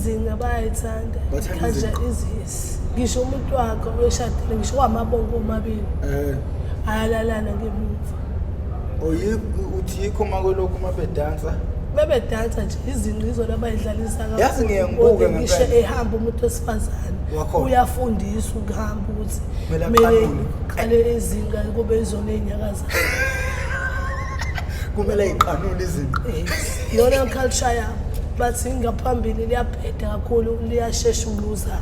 Izinga bayayithanda. Bathanda Culture izinqa. is yes. Ngisho umuntu wakhe oshadile, ngisho kwamabongo omabili ayalalana ngemuva. Uthi yikho uma kwelokhu uma bedansa? Bebedansa nje, izinqa izona abayidlalisa kakhulu. Yazi ngiye ngibuke Ngisho ngempela. ehamba umuntu wesifazane Wakhona. uyafundiswa ukuhamba ukuthi Kumele kumele aqanule. qale izinqa kube izona ey'nyakazayo. Kumele ayiqanule izinqa. Yes. Iyona culture yabo. Bathi ngaphambili liyabheda kakhulu, liyashesha ukuluza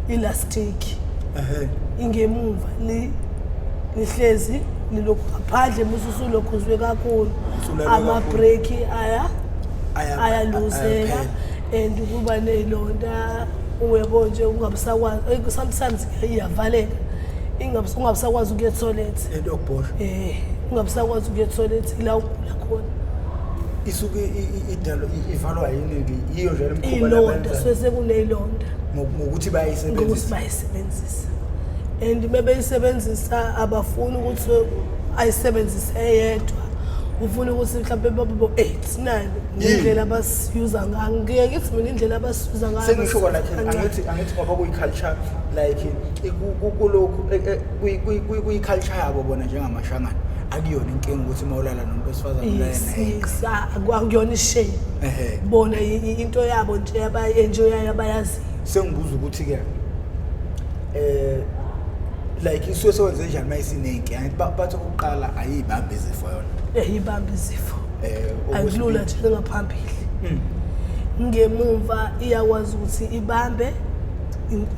ilastic. Ingemuva lihlezi lilokhu ngaphandle, musu usulokhu uzwe kakhulu. Usulalwe kakhulu. Ama-brake ayaluzeka Ayaphela. and kuba ney'londa, uyabo nje, ungabusakwazi, sometimes iyavaleka, ungabusakwazi ukuya ethoyilethi. Into yokubhosha. Ungabusakwazi ukuya ethoyilethi, ila ugula khona. Isuke idalo ivalwa yini-ke? Yiyo nje le mikhuba Iy'londa, labenza. suke sekuney'londa. Ngokuthi Ngokuthi bayayisebenzisa. bayayisebenzisa. And bebeyisebenzisa, abafuni ukuthi ayisebenzise eyedwa. Ufuna ukuthi mhlawumbe babe bo-8, 9, ngendlela abasiyuza ngayo. Ngiye ngithi mina indlela abasiyuza ngayo. Sengisho kona like kancane. Angithi ngoba kuyi-culture, like kulokhu kuyi-culture yabo bona njengamashangana, akuyona inkinga ukuthi uma ulala nomuntu wesifazane ulale naye. Yes, akuyona ishame. Bona into yabo nje abayi-enjoyayo, abayaziyo. Sengibuza ukuthi-ke like isuke sewenze njani uma isinenkinga? Angithi bathi okokuqala ayiyibambi izifo yona. Ibamba izifo. Okwesibili. Akulula nje ngaphambili. Ngemumva iyakwazi ukuthi ibambe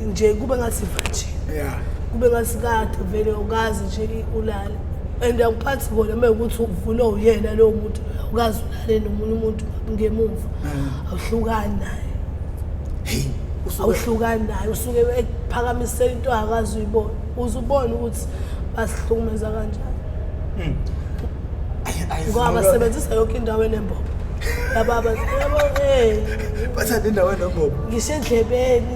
nje kube ngathi iva nje. Kube ngathi kade vele ukazi nje ulale. And akuphathi kona uma ukuthi uvulwe uyena lowo muntu, awukazi ulale nomunye umuntu ngemumva. Awuhlukani naye. Hey, usuke Awuhlukani naye, usuke ekuphakamisela into angakazi uyibona. Uze ubone ukuthi basihlukumeza kanjani. Ngoba basebenzisa yonke indawo enembobo. Laba yabo, Bathanda indawo enembobo. Ngisho endlebeni,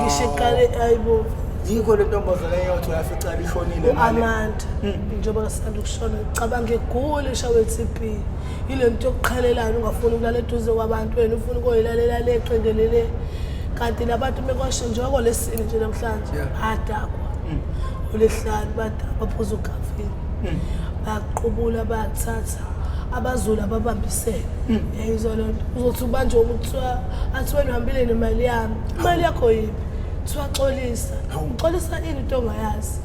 ngisho eqale, ayibo. Yikho le ntombazane eyothi uyafica lishonile ngale. U-Amanda, njengoba ngisanda ukushona, ngicabanga egula eshawe TB. Yile nto yokuqhelelana, ungafuni ukulala eduze kwabantu, wena ufuna ukuyilalela le qengelele. Kanti labantu bekwasho njengoba lesini nje namhlanje, badakwa. Olesihlanu badakwa, baphuza ukafini. Baqubula, bathatha abaZulu ababambisene. Yayizwa loo nto. Uzothi ubanjwe umuntu, kuthiwa athi wena uhambile nemali yami. Imali yakho yiphi? Kuthiwa xolisa. Uxolisa ini into ongayazi?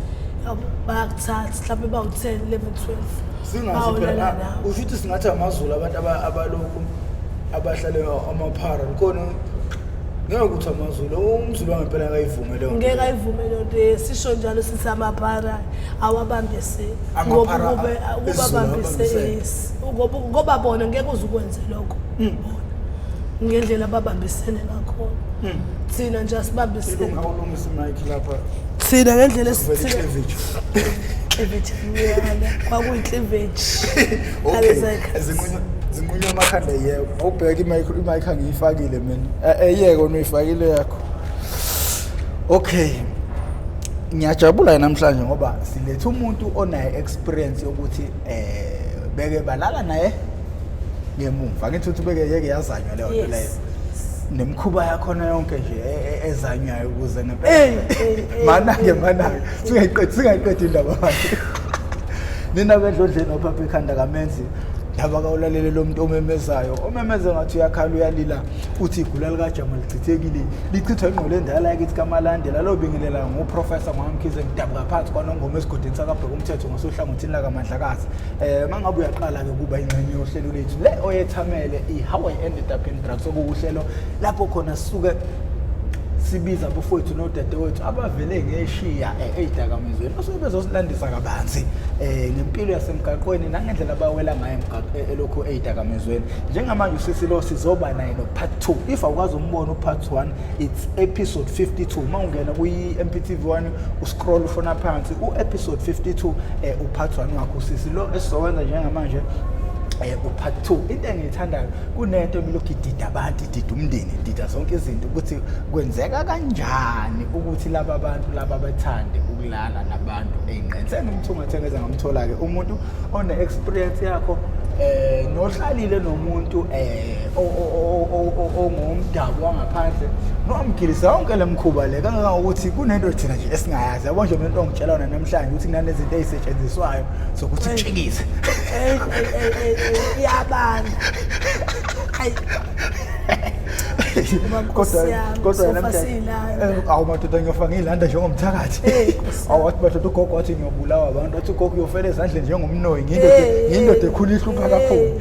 Yabo, bayakuthatha mhlawumbe bawu-10, 11, 12. Singazi phela, Bawulala nawe. Usho ukuthi singathi amaZulu, abantu abalokhu abahlale amaphara khona, ngeke ukuthi amaZulu, umZulu wangempela akayivume leyo nto. Ngeke ayivume leyo nto. Sisho njalo sithi amaphara awabambisene. Amaphara Ngoba kube esiZulu abambise, awabambisene. yes. Ngoba bona ngeke uze ukwenze lokho. Bona ngendlela ababambisene ngakhona. Thina nje asibambisene. Ilunga ulungisa imic lapha. Thina ngendlela Kuvela esithina. i-cleavage. Cleavage mnyama. Kwakuyi-cleavage. Okay. Ngaleza y'khathi. Zinqunywa amakhanda, yebo. Awubheke imic angiyifakile mina. Eyeke wena uyifakile yakho. Okay. Ngiyajabula namhlanje ngoba silethe umuntu onayo experience yokuthi beke balala naye ngemuva. Angithi uthi beke yeke yazanywa leyo nto leyo. Nemikhuba yakhona yonke nje ezanywayo ukuze ngempela. Mana-ke, mana-ke. Singayiqedi indaba manje. Nina bendlondleni ophapha ekhanda kamenzi. Laba kawulalele lo muntu omemezayo, omemeze ngathi uyakhala uyalila, uthi igula likaJama lichithekile, lichithwa ingqondo endala yakithi kaMalandela. Lo bingelela nguProfessor Ngwamkhize, ngidabuka phansi kwaNongoma esigodini sakaBheka umthetho ngasohlangothini lakaMandlakazi. Mangabe uyaqala ke kuba ingxenye yohlelo lethu le oyethamele i-How I Ended Up in Drugs, okuwuhlelo lapho khona sisuke sibiza abafowethu nodadewethu abavele ngeshiya ey'dakamizweni, basuke bezosilandisa kabanzi ngempilo yasemgaqweni nangendlela abawela ngayo elokhu ey'dakamizweni. Njengamanje usisi lo sizoba naye no-part 2. If awukwazi umbona u-part 1, it's episode 52. Uma ungena kwi-MPTV 1 uscroll ushona phansi u-episode 52, u-part 1 wakho usisi lo. Esizowenza njengamanje u-part 2. Into engiyithandayo, kunento emilokhu idida abantu, idida umndeni, idida zonke izinto, ukuthi kwenzeka kanjani ukuthi laba bantu laba bathande ukulala nabantu ey'ngqeni. Sengimthungathengeza ngamthola-ke umuntu one-experience yakho. Nohlalile nomuntu ongumdabu wangaphandle nomgilisa yonke le mkhuba le kangangokuthi kunento thina nje esingayazi. Yabo nje mina into ongitshela yona namhlanje ukuthi kunanezinto ey'setshenziswayo zokuthi kutshikize. Ey ey ey ey ey, iyabanda. Hayi. Ngoba Nkosi Kodwa yami, kodwa sofa namhlanje siyilanda. Awu madoda, ngiyofa ngiyilanda njengomthakathi. Eh, Nkosi yami. Awu, wathi madoda, ugogo wathi ngiyobulawa abantu, wathi ugogo uyofela ezandleni njengomnoyi, ngiyindoda ngiyindoda ekhula ihlupha kakhulu.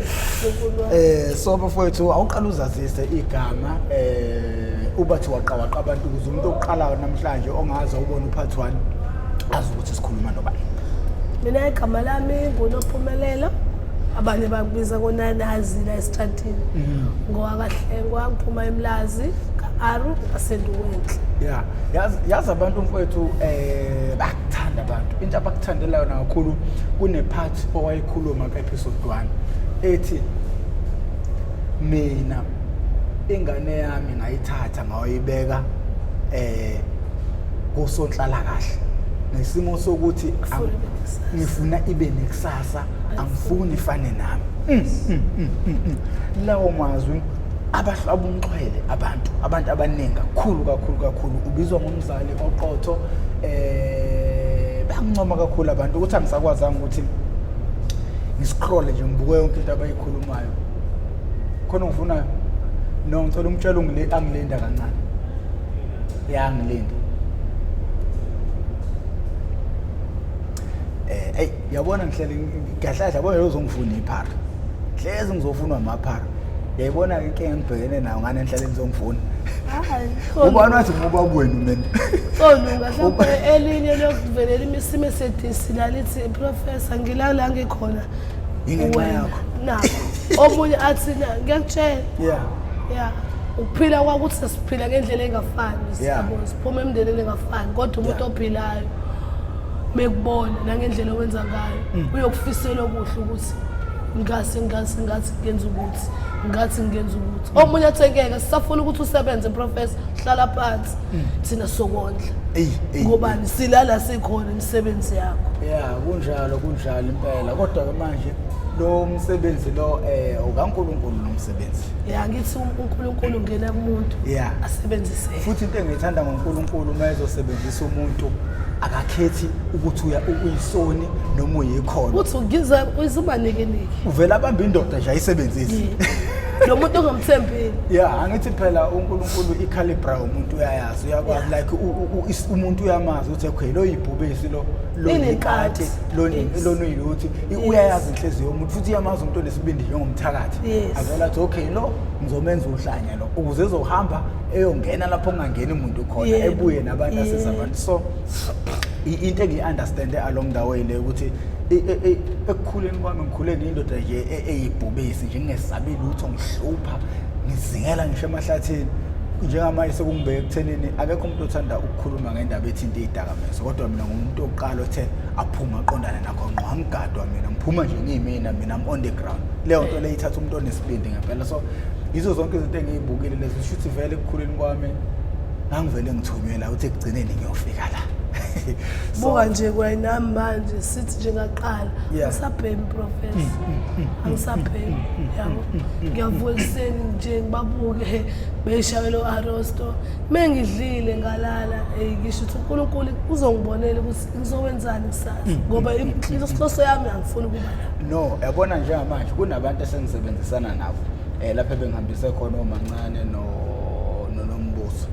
So bafowethu, awuqala uzazise igama, ubathi waqa waqa abantu ukuze umuntu oqalayo namhlanje ongazi ubona upart 1 azi ukuthi sikhuluma nobani. Mina igama lami nguNophumelelo. Abanye bakubiza konanazi la esitradini. Ngowakahlengwa, ngiphuma eMlazi, ka-Aru, ngaseNduwenhle. Yeah, yazi abantu mfowethu, bayakuthanda abantu. Into abakuthandela yona kakhulu, kune part owayikhuluma ka episode 1 ethi mina ingane yami ngayithatha ngayibeka kusonhlala kahle nesimo sokuthi Ngifuna ibe nekusasa. Ngifuna ibe nekusasa, angifuni ifane nami. Lawo mazwi abahlaba umxhwele abantu abaningi kakhulu kakhulu kakhulu. Ubizwa ngomzali oqotho, bayakuncoma kakhulu abantu ukuthi angisakwazanga ukuthi ngiscroll nje ngibuke yonke into abayikhulumayo. Khona ngifunayo no, ngicela umtshela angilinda kancane, yangilinda. Hey, yabona ngihlele kahle, yabona uzongifuna iphara, hlezi ngizofunwa amaphara. Yayibona inkinga engibhekene nayo ngane enhlale ngizongifuna. Hayi. Ubani wathi ngoba kwenu mina? Solunga mhlawumbe elinye lokuvelela iMercedes lalithi, "Professor, ngilala ngikhona." Ingenxa Wena. yakho. Na. Omunye athi na, ngiyakutshela. Yeah. Ukuphila kwakuthi sesiphila ngendlela engafani, siyabona siphuma emndenini engafani, kodwa umuntu ophilayo mekubona nangendlela owenza ngayo uyokufisela okuhle ukuthi ngase ngase ngathi ngenza ukuthi ngathi ngenza ukuthi. Omunye athi ngeke sisafuna ukuthi usebenze, professor, hlala phansi, thina sokondla. Ey, ey. Ngobani silala sikhona imisebenzi yakho. Yeah, kunjalo, kunjalo impela. Kodwa ke manje lo msebenzi lo okaNkulunkulu lo msebenzi. Ya, ngithi uNkulunkulu ungena kumuntu asebenzise. Futhi into engiyithanda ngoNkulunkulu, uma ezosebenzisa umuntu akakhethi ukuthi uya uyisoni noma uyikholwa. Uthi ngiza uyizumanekeneke. Uvela abamba indoda nje ayisebenzise. Lo muntu ongamthembile. Yeah, angithi phela uNkulunkulu icalibre umuntu uyayazi, uyakwazi like umuntu uyamazi ukuthi okay, lo yibhubesi, lo Inenkathi. yikati, lo lona uyiluthi. Uyayazi inhliziyo yomuntu futhi uyamazi umuntu onesibindi njengomthakathi. Avela athi okay, lo ngizomenza uhlanya lo ukuze ezohamba eyongena lapho kungangeni umuntu khona, ebuye nabantu asiza abantu. So into engiyi-understande along the way le ukuthi ekukhuleni kwami ngikhule ngiyindoda nje eyibhubesi nje, ngingesabi lutho, ngihlupha, ngizingela ngisho emahlathini. Njengamanje sekungibeke ekuthenini akekho umuntu othanda ukukhuluma ngendaba ethinta iy'dakamizwa, kodwa mina ngumuntu wokuqala othe aphuma aqondane nakho ngqo, angigadwa mina, ngiphuma nje ngiyimina, mina I'm on the ground. Leyo nto leyo ithatha umuntu onesibindi ngempela. So yizo zonke izinto engiy'bukile lezo, kusho ukuthi vele ekukhuleni kwami ngangivele ngithunywe la ukuthi ekugcineni ngiyofika la. Buka nje kwayinami manje sithi nje ngaqala angisabhemi, professor, angisabhemi, yabo. Ngiyavuka ekuseni nje ngibabuke beyishayela o-arosto, mengidlile ngalala. Ngisho ukuthi uNkulunkulu uzongibonela ukuthi ngizowenzani kusasa, ngoba inhloso yami angifuni ukuba la. No, yabona njengamanje kunabantu esengisebenzisana nabo lapha bengihambise khona omancane no noNombuso,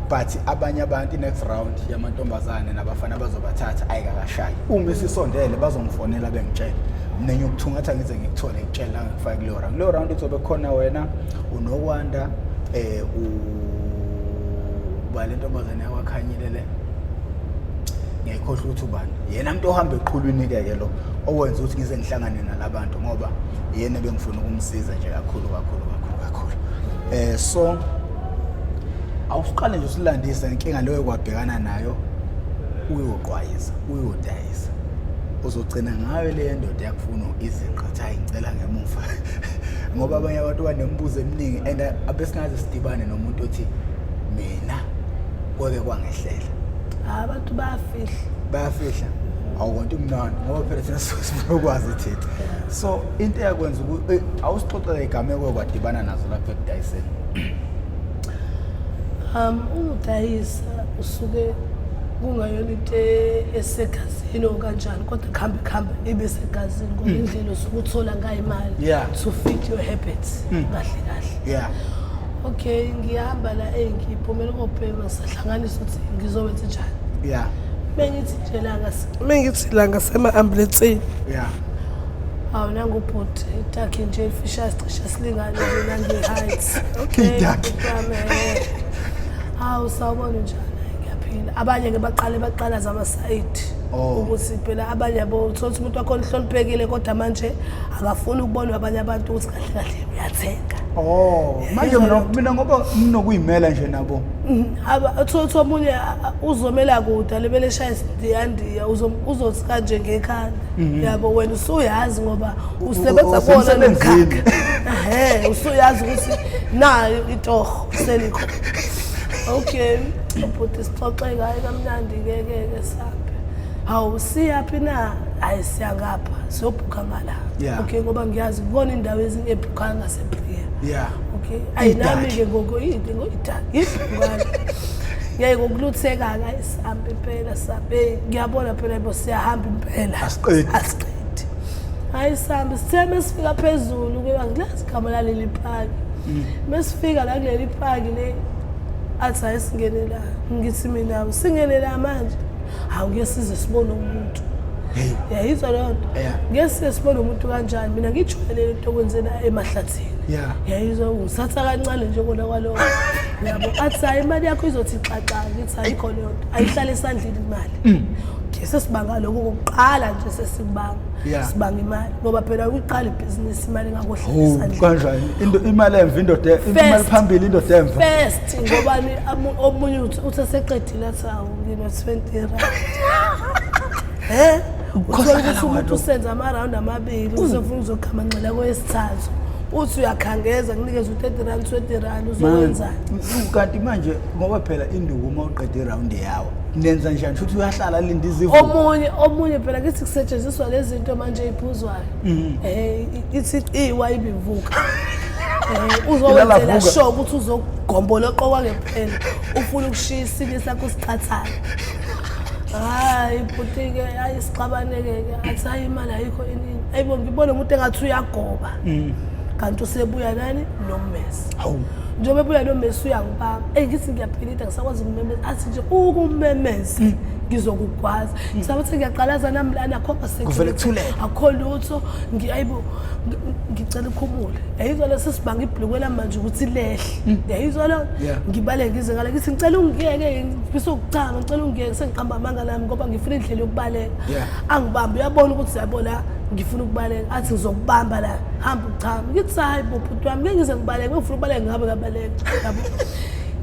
but abanye abantu i-next round yamantombazane nabafana bazobathatha ayikakashayi. Uma isisondele bazongifonela bengitshela, mina ngiyokuthungatha ngize ngikuthole, ngikutshela ngikufake kuleyo round. Kuleyo round kuzobe kukhona wena, uNokwanda, uba le ntombazane yakwakhanyile le, ngiyayikhohlwa ukuthi ubani yena, umuntu ohamba eqhulwini-ke ke lo owenza ukuthi ngize ngihlangane nalabantu, ngoba yena bengifuna ukumsiza nje kakhulu kakhulu kakhulu kakhulu. So awusiqale nje usilandise inkinga leyo kwabhekana nayo, uyoqwayiza, uyodayisa, uzogcina ngayo le ndoda yakufuna izinqa, athi hayi, ngicela ngemuva, ngoba abanye abantu banemibuzo eminingi and abesingaze sidibane nomuntu othi mina kweke kwangehlela. Hayi, abantu bayafihla. Bayafihla. Awukonto imnandi ngoba phela thina sifuna ukwazi thina. So into eyakwenza ukuthi awusixoxele igameko kwadibana nazo lapha ekudayiseni. Ukudayisa usuke kungayona into esegazini okanjani, kodwa kuhambe kuhambe ibe segazini ngoba indlela osuke uthola ngayo imali to fit your habits kahle kahle. Okay, ngihamba la ngiphumela kobhema, sahlanganisa ukuthi ngizowenza njani. Mengithi nje la mengithi la ngasema-ambulensini. Hawu, nangubhuti itakhi nje elifisha, sicishe silingane nje nange-height. Okay, Itakhi. bhuti wami, Hawu, sawubona, njani? Hayi, ngiyaphila. Abanye-ke baqale baqala zamasayidi. Ukuthi phela abanye yabo uthola ukuthi umuntu wakhona uhloniphekile, kodwa manje akafuni ukubonwa abanye abantu ukuthi kahle kahle uyathenga. Oh, manje mina ngoba nginokuyimela nje nabo. Uthola ukuthi omunye uzomela kude alibele eshaya isindiyandiya, uzothi kanje ngekhanda. Yabo, wena usuyazi ngoba usebenza kuwona lo Usemsebenzini. mkhakha. Ehhe, usuyazi ukuthi nayo itoho selikho. Okay, ubhuti sixoxe ngaye kamnandi ke ke ke sambe. Hawu, siyaphi na? Hayi, siya ngapha, siyobhukha ngala. Okay, ngoba ngiyazi kubona indawo ezingebhukha ngasePriya. Okay, ayi nami ke ngoku yini ngoyidaki yibhukana. Ngeke ngokulutheka ke sihambe impela sihambe, ngiyabona phela yebo siyahamba impela. Asiqedi. Asiqedi. Hayi, sihambe sithe mesifika phezulu ke, angilazi igama laleli paki. Mesifika la kuleli paki le, athi hayi, singene la. Ngithi mina singene la manje. Hawu, ngeke size sibone umuntu. Hey. Yayizwa leyo nto. Ngeke size sibone umuntu kanjani? Mina ngijwayele into okwenzela emahlathini. Yayizwa, ngisatha kancane nje kona kwaloko. Yabo, athi hayi, imali yakho izothi xaxa. Ngithi ayikho leyo nto. Ayihlale esandleni imali. Okay, sesibanga lokho kokuqala nje, sesikubanga. Sibanga imali ngoba phela ukuqala ibhizinisi imali ingakohlala Oh, esandleni. kanjani? Into imali emva, indoda imali First. phambili, indoda emva. First, ngoba omunye uthi eseqedile athi awu, ngino 20 rand. Uthola ukuthi umuntu usenza ama-round amabili, uzofuna uzogamanxela kwesithathu. Uthi uyakhangeza, kunikeza u-30 rand, 20 rand, uzokwenzani? Kanti manje ngoba phela induku uma uqeda iround yawo nenza njani? Futhi uyahlala linda izivuko. Omunye phela kithi kusetshenziswa lezi zinto manje eziphuzwayo. Ithi iwa ibivuka. Uzowenzela Ilala vuka. sure ukuthi uzogombola oqokwa ngempela. Ufuna ukushiya isinye sakho siqhathana. Hayi bhuti ke, hayi sixabaneke ke, athi hayi imali ayikho inini. Ayibo, ngibona umuntu engathi uyagoba. Kanti usebuya nani nommese. Hawu. Njengoba ebuya nommese uyangibamba. Ey, ngithi ngiyaphilida, ngisakwazi ukumemeza. Athi nje ukumemeza ngizokugwaza. Ngisabathi ngiyaqalaza nami lana akho Kuvele kuthuleke. Akho lutho. Ayibo, ngicela ukhumule. Yayizwa leso sibanga ibhlukwe lami manje ukuthi lehle. Yayizwa lo ngibaleke ngize ngale, ngithi ngicela ungiyeke, ngifisa ukuchama, ngicela ungiyeke, sengiqamba amanga nami ngoba ngifuna indlela yokubaleka. Angibambe, uyabona ukuthi yabo la ngifuna ukubaleka, athi ngizokubamba la, hamba uchama. Ngithi hayi bo bhuti wami, ngeke ngize ngibaleke, ngifuna ukubaleka ngabe ngabaleka. Yabo.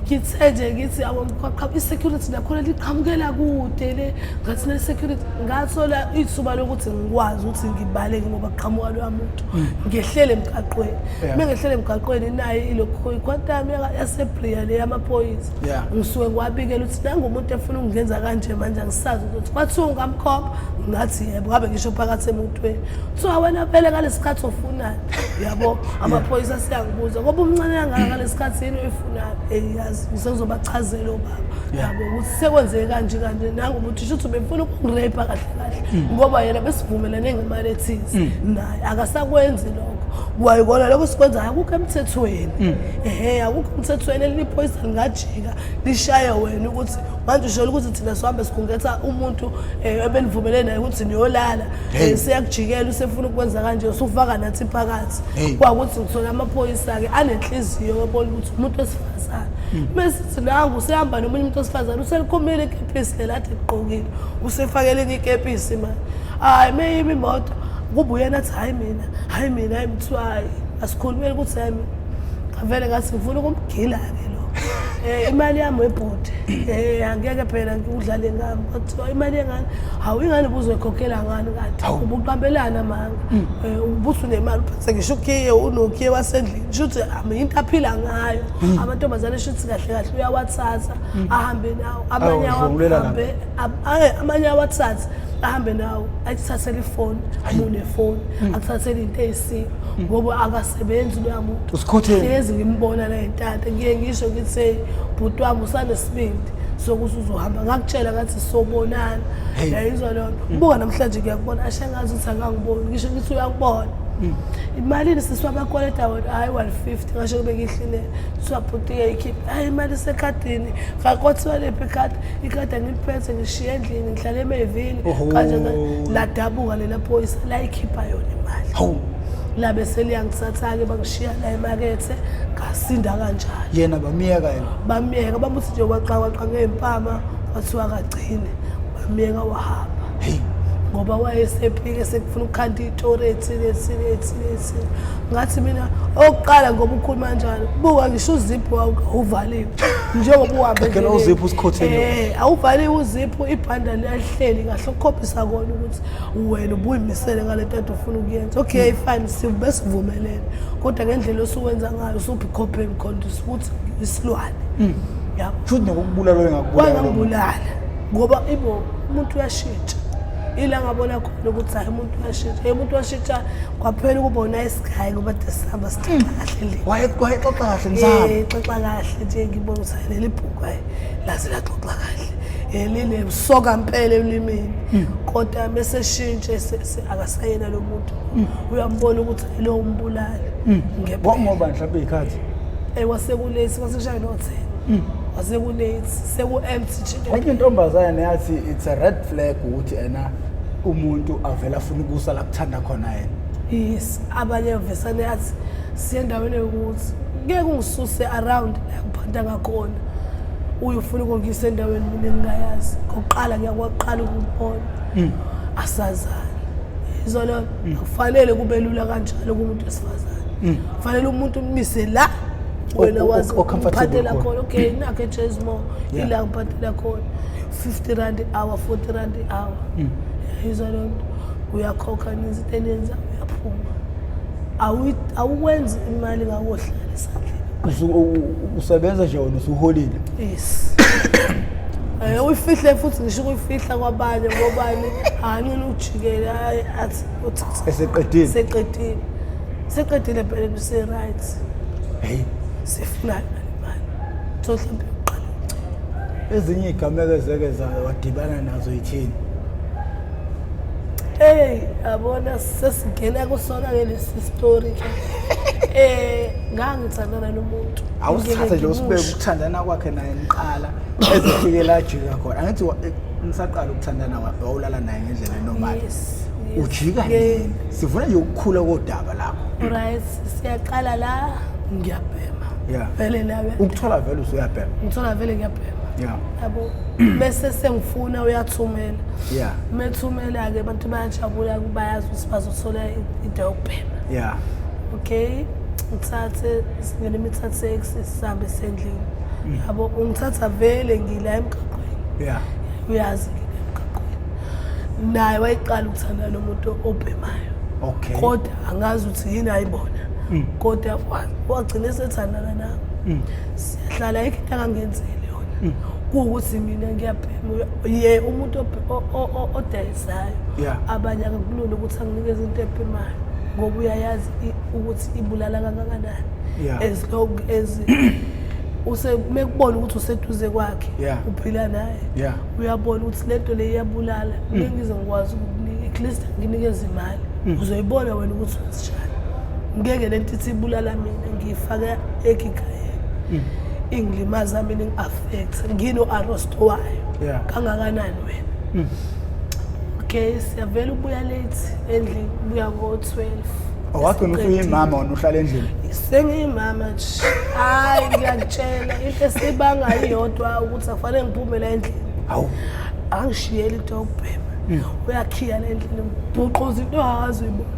Ngithe nje ngithi yabo ngiqhaqha i-security nakhona liqhamukela kude le, ngathi le security ngathola ithuba lokuthi ngikwazi ukuthi ngibaleke ngoba kuqhamuka loya muntu. Ngehlele emgaqweni. Mengehlele emgaqweni naye ilokhu iquantum yaseBria le yamaphoyisa. Ngisuke ngiwabikela ukuthi nangu umuntu efuna ukungenza kanje manje, angisazi ukuthi kwathiwa ungamkhomba, ngathi yebo, ngabe ngisho phakathi emotweni. Kuthiwa wena phela ngalesikhathi ufunani? Yabo, amaphoyisa siyangibuza ngoba umncane kangaka ngalesikhathi yini oyifunayo? Yazi ngisezobachazela obaba. Yabo, ukuthi sekwenzeke kanje kanje, nangu umuntu shuthi ubefuna ukungirape kahle kahle ngoba yena besivumelene ngemali ethize, naye akasakwenzi lokho. Kwayikona lokho sikwenza akukho emthethweni. Ehhe, akukho emthethweni, elinye iphoyisa lingajika lishaye wena ukuthi manje usholo ukuthi thina sihambe sikhungetha umuntu ebenivumelene naye ukuthi niyolala. Siyakujikela usefuna ukwenza kanje, usufaka nathi phakathi. Kwakuthi ngithola amaphoyisa-ke anenhliziyo yobona ukuthi umuntu wesifazane. Mesithi nangu usehamba nomunye umuntu wesifazane, uselikhumile ikepisi lela ade ligqokile, usefake elinye ikepisi manje. Hhayi, meyimi imoto kuba uyena athi hhayi mina, hhayi mina, hhayi kuthiwa hhayi asikhulumeli ukuthi hhayi mina. Ngavele ngathi ngifuna ukumgila-ke lo. Imali yami webhuti. Angeke phela ngikudlale ngami. Kwathiwa imali yengane, hawu, ingane ubuzoyikhokhela ngani kanti? Ubuqambelana amanga. Ubuthi unemali, uphethe ngisho ukhiye, unokhiye wasendlini. Shuthi into aphila ngayo. Amantombazane shuthi kahle kahle uyawathatha ahambe nawo. Amanye awahambe, amanye awathathe ahambe nawo, akuthathele ifoni, unefoni, akuthathele into eyisiko ngoba akasebenzi loya muntu. Usikhotheni. Hlezi ngimbona la entanta, ngiye ngisho ngithi hey bhuti wami usanesibindi sokuthi uzohamba. Ngakutshela ngathi sobonana. Yayizwa leyo nto. Buka namhlanje ngiyakubona, ashengazi ukuthi akangiboni. Ngisho ngithi uyakubona. Imalini sisi wabakweleta wena? Hhayi, 150 ngasho kube ngihlinele. Kuthiwa bhuti-ke ikhiphe. Hhayi, imali isekhadini. Kwathiwa lephi ikhadi? Ikhadi angiliphethe, ngishiye endlini, ngihlale emevini. Kanje ladabuka lela phoyisa, layikhipha yona imali. Labe seliyangithatha-ke, bangishiya la emakethe, ngasinda kanjalo. Yena bamiyeka yena? Bamiyeka, bamuthi nje waqawaqa ngey'mpama, kwathiwa kagcine. Bamiyeka wahamba. Ngoba wayesephike sekufuna ukukhanda iy'tori ethile ethile ethile ethile. Ngathi mina okokuqala ngoba ukhuluma kanjalo, buka ngisho uziphu awuvaliwe. Njengoba uhambe Phela uziphu usikhotheni. Awuvaliwe uziphu, ibhanda liyahleli kahle ukukhombisa kona ukuthi wena ubuyimisele ngale nto ade ufuna ukuyenza. Okay, fine, besivumelene. Kodwa ngendlela osuwenza ngayo usuphi mkhondisa ukuthi isilwane. Yabo. Futhi nokukubulala wengakubulala. Wangangibulala. Ngoba ibo umuntu uyashintsha. Ila ngabona khona ukuthi hayi umuntu uyashintsha. Umuntu washintsha kwaphela ukuba u-nice guy ngoba sihamba sixoxa kahle le. Wayexoxa kahle nisahamba. Xoxa kahle nje ngibona ukuthi hayi leli bhuku hayi laze laxoxa kahle. Linesoka mpela elimini. Kodwa bese shintshe akasayena lo muntu. Uyambona ukuthi lo umbulali. Ngempela. Ngoba mhlawumbe izikhathi. Wasekulate waseshaya no 10. Wasekulate seku empty nje. Enye intombazane yathi it's a red flag ukuthi ena umuntu avela afuna ukusa la kuthanda khona yena. Yes, abanye vesane athi siye endaweni yokuthi ngeke ungisuse around la ngiphanda ngakhona. Uye ufuna ukungisa endaweni mina engingayazi. Ngokuqala ngiyakwaqala ukubona. Asazani. Izolo akufanele kube lula kanjalo kumuntu wesifazane. Kufanele umuntu umise la wena wazi o-comfortable uphathela khona. khona. Okay, nakho eJazzmore Yeah. ila ngiphathela khona 50 rand hour, 40 rand hour. Yizwa leyo nto, uyakhokha izinto eniyenza, uyaphuma. Awukwenzi imali ngakohlala esandleni. Usebenza nje wena usuholile. Yes. Uyifihle futhi, ngisho ukuyifihla kwabanye ngobani anqina ukujikela, hayi athi uthatha. Eseqedile. Seqedile. Seqedile phela, bese right. Hey. Sifuna imali. So mhlawumbe uqala ukucela. Ezinye igameko ezeke wadibana nazo yithini? Hey, yabona sesingena kusona ke lesi story ke. Ngangithandana nomuntu. Awusithathe nje usibeke ukuthandana kwakhe naye niqala ezifike la jika khona. Angithi nisaqala ukuthandana wawulala naye ngendlela enormal. Yes. Ujika nini? Sivuna nje ukukhula kodaba lakho. Right, siyaqala la ngiyabhema. Yeah. Vele nawe. Ukuthola vele usuyabhema. Ngithola vele ngiyabhema. Yeah. Yabo. Bese sengifuna uyathumela. Yeah. Methumela ke abantu bayajabula, bayazi ukuthi bazothola into yokubhema. Yeah. Okay, ngithathe singene imithathe sihambe sendlini. Yabo, ungithatha vele ngila emgaqweni. Yeah. Uyazi ngila emgaqweni. Naye wayeqala ukuthandana nomuntu obhemayo. Okay. Kodwa angazi ukuthi yini ayibona. Kodwa wagcina esethandana nami. Siyahlala, ayikho into akangenzeli yona. Kuwukuthi mina ngiyabhema, ye umuntu odayisayo. Yeah. Abanye akakulula ukuthi anginikeze into ebhemayo ngoba uyayazi ukuthi ibulala kangakanani. Yeah. As long as mekubona ukuthi useduze kwakhe, Yeah. uphila naye. Yeah. Uyabona ukuthi lento le iyabulala. Ngeke ngize ngikwazi ukukunika, at least nginikeze imali. Uzoyibona wena ukuthi uzijani. Ngeke lento ithi ibulala mina ngiyifake egigayeni. Ingilimaza mina, ngi-affect ngino-arosto wayo. Yeah. Kangakanani wena? Okay, siyavela ubuya late endlini, ubuya ngo-12. Owagcina usuyimama wena uhlala endlini. Sengiyimama nje. Hayi, ngiyakutshela into esibanga iyodwa ukuthi akufanele ngiphume la endlini. Hawu. Angishiyeli into yokubhema. Uyakhiya la endlini, bhuquza into angazi uyibona.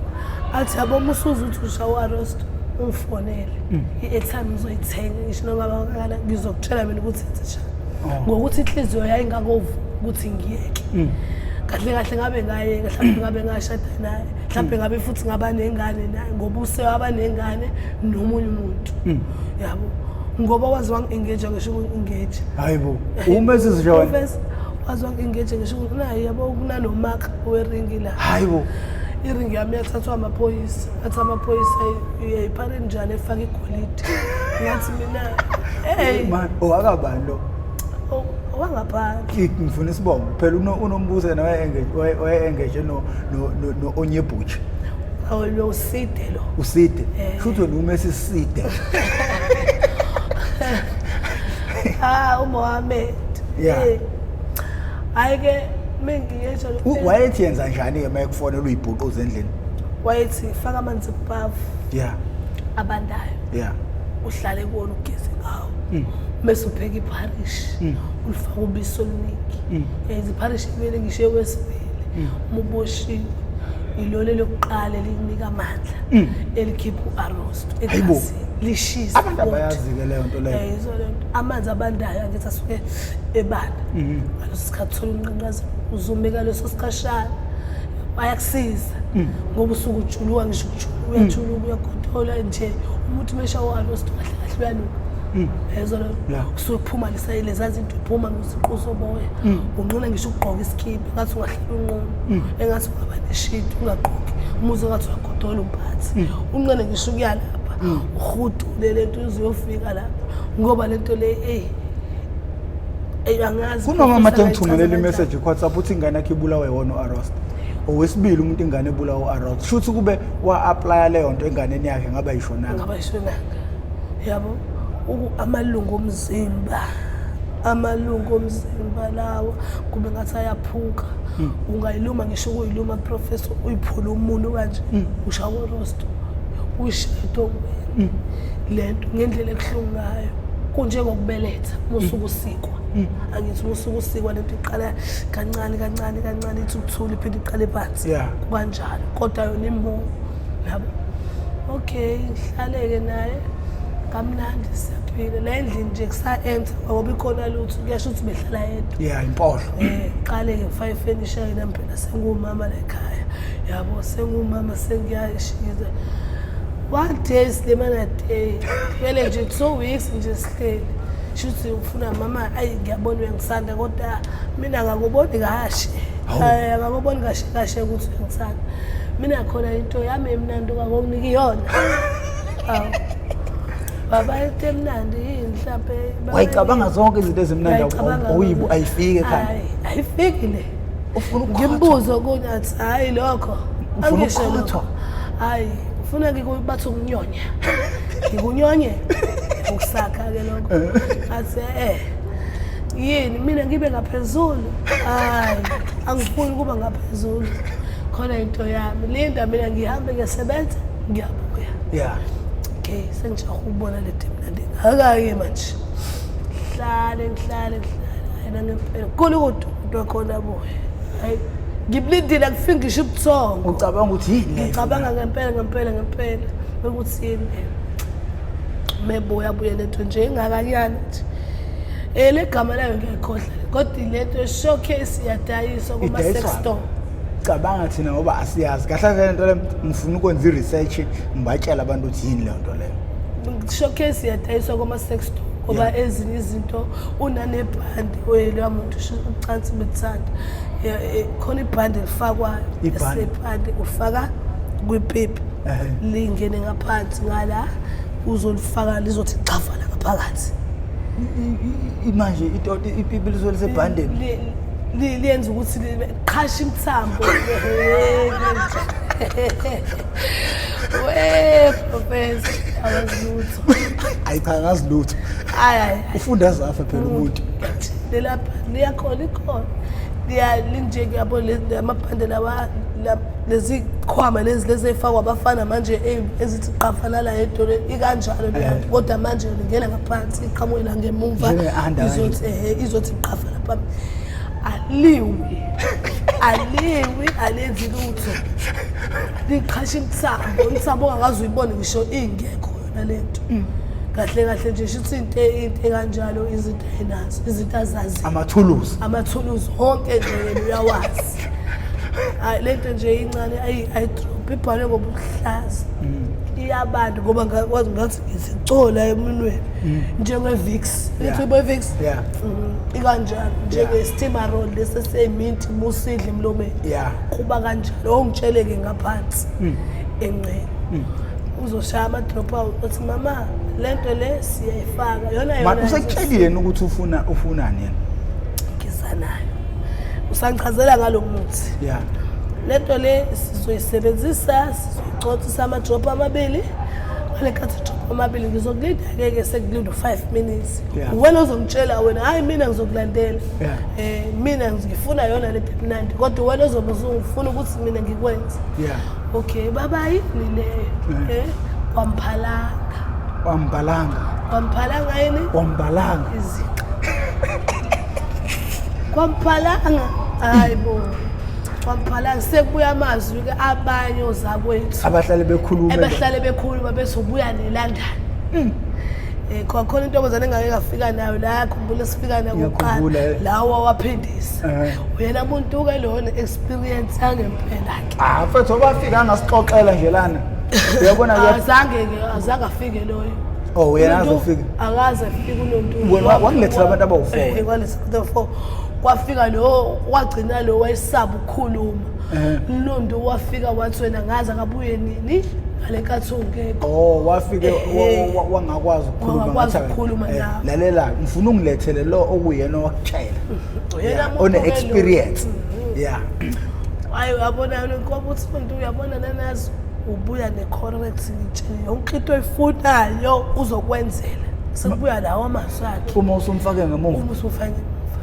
Athi yabo uma usuza uthi ushawa u-arrest ungifonele. I-airtime ngizoyithenga ngisho noma kangakanani, ngizokutshela mina ukuthi enze njani. Ngokuthi inhliziyo yayingakovu ukuthi ngiyeke. Kahle kahle ngabe ngayeka, mhlawumbe ngabe ngashada naye, mhlawumbe ngabe futhi ngaba nengane naye, ngoba usewaba nengane nomunye umuntu. Yabo, ngoba waze wangi-engage ngisho uku-engage. Hayibo, uMrs John. Waze wangi-engage ngisho naye, yabo, kunanomark weringi la. Hayibo. Iringi yami yathathwa amaphoyisa, athi amaphoyisa uyayiphara njani efaka igolide. Ngathi mina, hey man, owakabani lo? Owangaphandle. Ngifuna isibongo phela. Unombuzo yena waye-engage no Onyebuchi. Awu, lo uside lo. Uside. Shuthi wena uMrs Side. Ah, uMohammed. Hayi ke, mengiyesho. Wayethi yenza njani-ke uma ekufonela uyibhuquza endlini? Wayethi faka amanzi kubhavu abandayo, uhlale kuwona, ugeze ngawo, bese upheka ipharishi, ulifaka ubisi oluningi. Yazi ipharishi kumele ngisho ewesibili uma uboshiwe, ilona lokuqala elikunika amandla, elikhipha u-arosto Hayibo. egazini, lishisa. Abantu Kodwa. Abayazi-ke leyo nto leyo. Yizo le nto, amanzi abandayo angithi asuke ebanda ngaleso sikhathi, thola unqanqaza uzumeka leso sikhashana, ayakusiza ngoba usuke ujuluka, ngisho ukujuluka uyajuluka, uyagodola nje. Umuntu mesha u-arosto kahle kahle uyanuka, yezwa lo. Kusuke kuphuma leza zinto, iphuma ngeziqu zoboya, unqina ngisho ukugqoka isikibha, engathi ungahlala unqunu, engathi ungaba neshidi ungagqoki, umuze engathi uyagodola umphathi, unqene ngisho ukuya lapha, uhudule le nto uze uyofika lapha, ngoba le nto le, eyi eyi, angazi. Kunomama ade Professor, ngithumelela angayichaza. Imeseji ku-WhatsApp, uthi ingane yakhe ibulawe wona u-arost. Owesibili umuntu ingane ebulawa u-arost, shuthi kube wa-applya leyo nto enganeni yakhe ngabe ayishonanga. Ngaba ishonanga, yabo. Amalungu omzimba, amalungu omzimba lawa kube ngathi ayaphuka. Ungayiluma ngisho ukuyiluma, professor, uyiphule umuntu kanje, ushawa urosto, uyishaye edongweni le nto ngendlela ebuhlungu ngayo. Kunjengokubeletha uma usuke usikwa, angithi uma usuke usikwa lento iqala kancane kancane kancane, ithi ukuthula, iphinde iqale phansi. Kukanjalo, kodwa yona imo yabo. Okay, ngihlaleke naye kamnandi, siyaphila la endlini nje, kusa-enter ngoba ikhona lutho, kuyasho ukuthi behlala yedwa. Yeah, impohlo. Qale-ke ngifake ifenisha-ke nami phela, sengumama la ekhaya, yabo, sengumama, sengiyashiza. One day silimana day kumele nje 2 weeks nje sihleli, shuthi ufuna mama, ayi ngiyabona uyangisanda, kodwa mina angakuboni kahle. Hawu. Hayi, angakuboni kahle kahle ukuthi uyangisanda. Mina khona into yami emnandi ongakonginika iyona. Hawu baba, into emnandi yini mhlampe, baba? Wayicabanga zonke izinto ezimnandi. Ngiyayicabanga. Awuyibu ayifiki ekhanda. Hayi, ayifiki le. Ufuna ukukhothwa. Ngimbuzo okunye, athi hayi lokho. Ufuna Angisho ukukhothwa? lokho. Hayi, ufuna bathi ukunyonya, ngikunyonye, ukusakha-ke lokho. Athi yini mina ngibe ngaphezulu? Hayi, angifuni ukuba ngaphezulu, khona into yami, linda mina ngihambe ngiyasebenza, ngiyabuya. Okay, sengijaha ukubona le emnandi ngaka-ke manje. Ngihlale ngihlale ngihlale, hayi nangempela kulukudu umuntu wakhona abuye. Hayi, ngibulindile, akufiki ngisho ubuthongo. Ucabanga ukuthi yini le? Ngicabanga ngempela ngempela ngempela ukuthi yini le. Mebuya, abuye lento nje engakanyana nje. Le gama layo ngiyayikhohlwa, kodwa lento showcase iyadayiswa kuma-sex Idayiswa. store. Cabanga thina ngoba asiyazi kahle kahle le nto le. Ngifuna ukwenza i-research, ngibatshela abantu ukuthi yini leyo nto leyo. Showcase iyadayiswa kuma-sex store, ngoba ezinye izinto unanebhandi loya muntu ucansi bekuthanda. Khona ibhandi elifakwayo. Ibhandi? Esebhandi ufaka kwipipi, lingene ngaphansi ngala, uzolifaka lizothi xhafa la ngaphakathi. Manje ipipi lisuke lisebhandeni? Liyenza ukuthi qhasha imithambo. We professor, awazilutho. Ayi cha, ngazi lutho. Hayi hayi. Ufunda zafa phela umuntu. Lelapha liyakhona, ikhona, liya linje, yabo, amabhande lawa, lezi khwama lezi ey'fakwa abafana manje, ezithi qafalala edolweni, ikanjalo leyo nto. Kodwa manje lingena ngaphansi, iqhamuke la ngemuva. Njenge-under kanje. Izothi izothi qafala phambili. Aliwi, aliwi, alenzi lutho, liqhasha imithambo, imithambo ongakaze uyibone ngisho ingekho yona lento. Kahle kahle nje shuthi into ekanjalo, izinto ayinazo, izinto azazi. Amathuluzi. Amathuluzi wonke nje yena uyawazi. Hayi, lento nje incane, ayi-drop ibhalwe ngobuhlaza, iyabanda ngoba ngakwazi ngathi ngizicola emunweni njenge-Vicks. Ithi i-Vicks. Ikanjalo njenge-steamer roll lesi eseyiminti musidle emlomeni. Kuba kanjalo, ongitsheleke ngaphansi enqeni uzoshaya ama-drop out, uthi mama lento le siyayifaka yona. Ma Yona usekutshelile yena ukuthi ufunani yena? Ngiza nayo, usangichazela ngalo muthi. Lento le sizoyisebenzisa, sizoyicothisa ama-drop amabili. Ngale nkathi drop amabili ngizokulinda-ke ke, sekulinda u-5 minutes. Wena ozongitshela wena, hhayi mina ngizokulandela. Mina ngifuna yona lento emnandi, kodwa wena ozobe usungifuna ukuthi mina ngikwenze. Okay baba, yini leyo? Kwamphalanga. Wambalanga. Kwamphalanga yini? Wambalanga. Izinqa kwamphalanga, hayi bo, kwamphalanga. Sekubuya amazwi-ke abanye ozakwethu abahlale bekhuluma. Ebahlale bekhuluma bese ubuya neLondon. Kwakhona intombazane engake ngafika nayo la, khumbula sifika nayo kuqala. Ngiyakhumbula, eh. Lawa waphindisa. Uyena muntu-ke lona experience yangempela-ke. Ah mfethu, wafika angasixoxela nje lana, uyabona Azange-ke, azange afike loyo. Oh, yena Umuntu azofika? Akaze afike unontu. Wena wangilethela abantu abawu-four. Kwalethela abantu abawu-four. Kwafika lo wagcina, lo wayesaba ukukhuluma. Lundu wafika wathi wena ngaze akabuye nini ngale nkathi ungekho. Oh, wafike wangakwazi ukukhuluma. Wangakwazi Ngathi, ukukhuluma nawe. Lalela, ngifuna ungilethele lo okuyena owakutshela. Uyena muntu one ke lo. experience. Hayi, uyabona ngoba uthi umuntu uyabona nanazi ubuya ne-correct, ngitshele yonke into oyifunayo uzokwenzela. Sekubuya lawo amazwi akhe. Uma usumfake ngemuva. Uma usufake emuva.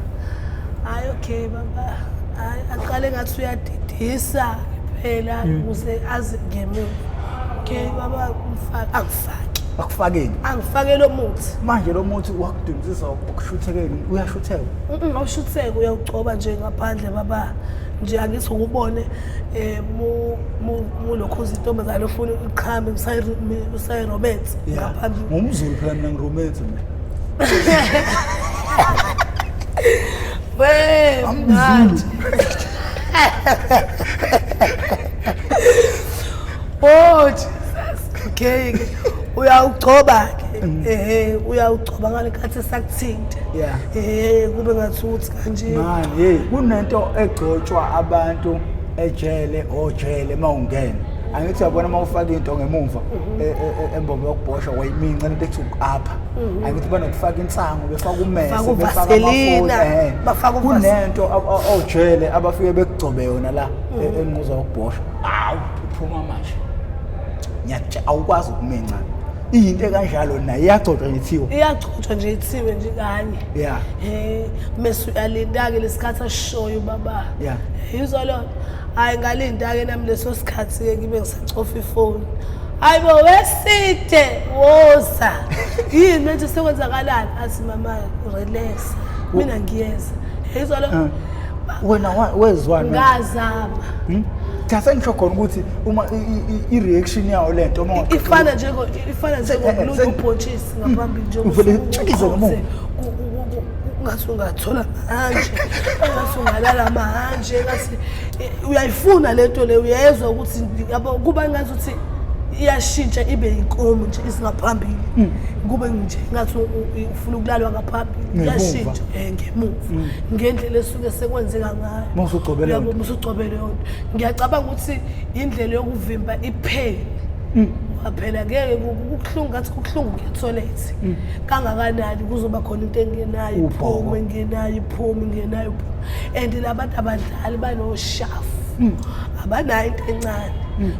Hayi, okay baba, hayi aqale ngathi uyadidisa phela ukuze aze ngemuva. Okay baba, umfake, angifake. Akufakeni. Angifake lo muthi. Manje lo muthi wakudumisisa ukushuthekeni, uyashutheka? Awushutheka, uyawugcoba nje ngaphandle baba. Nje angithi ukubone mulokhu intombazane ufuna uqhame usayi-romance ngaphambili. Ngumzulu phela mina, ngiromance mina. We mnandi. Oh Jesus. Okay ke. Uyawugcoba ke. Ehe, uyawugcoba ngale nkathi sakuthinta. Kube ngathi uthi kanje. Man, hey, kunento egcotshwa abantu ejele, ojele mawungena. Angithi uyabona uma ufaka into ngemuva embobo yokubhosha wayiminca into ethi apha. Angithi banokufaka insangu, befaka umese, Bafaka befaka uvaselina, amafutha. Bafaka Kunento ojele abafike bekugcobe yona la enquza yokubhosha. Awu, iphuma manje. Ngiyakutshela, awukwazi ukuminca. Iyinto ekanjalo nayo iyagcotshwa nje ithiwa. Iyagcotshwa nje ithiwe nje kanye. Mase uyalinda-ke lesikhathi asishoyo baba. Yizwa lona. Hayi, ngalinda-ke nami leso sikhathi-ke, ngibe ngisacofa ifoni. Hayi bo, weside woza. Yini manje, sekwenzakalani? Athi mama relax. Mina ngiyeza. Yizwa lo. Wena wezwani manje? Ngazama. Cha, sengisho khona ukuthi uma i-reaction yawo lento uma Ifana njengokulula ubhontshisi ngaphambili nje. Uvele utshikize ngemuva. Ngathi ungathola manje, engathi ungalala manje, engathi uyayifuna lento le, uyezwa ukuthi yabo kuba ngathi ukuthi iyashintsha ibe inkomo nje isingaphambili, kube nje ngathi ufuna ukulalwa ngaphambili. Ngemuva. Iyashintsha ngemuva ngendlela esuke sekwenzeka ngayo. Uma usugcobe leyo Uyabo, nto. uma usugcobe leyo nto, ngiyacabanga ukuthi indlela yokuvimba ipain. Phela ngeke kubuhlungu, ngathi kubuhlungu kuya toilet kangakanani, kuzoba khona into engenayo Ubhoko. iphume, engenayo iphume, engenayo iphume. And labantu abadlali banoshafu, abanayo into encane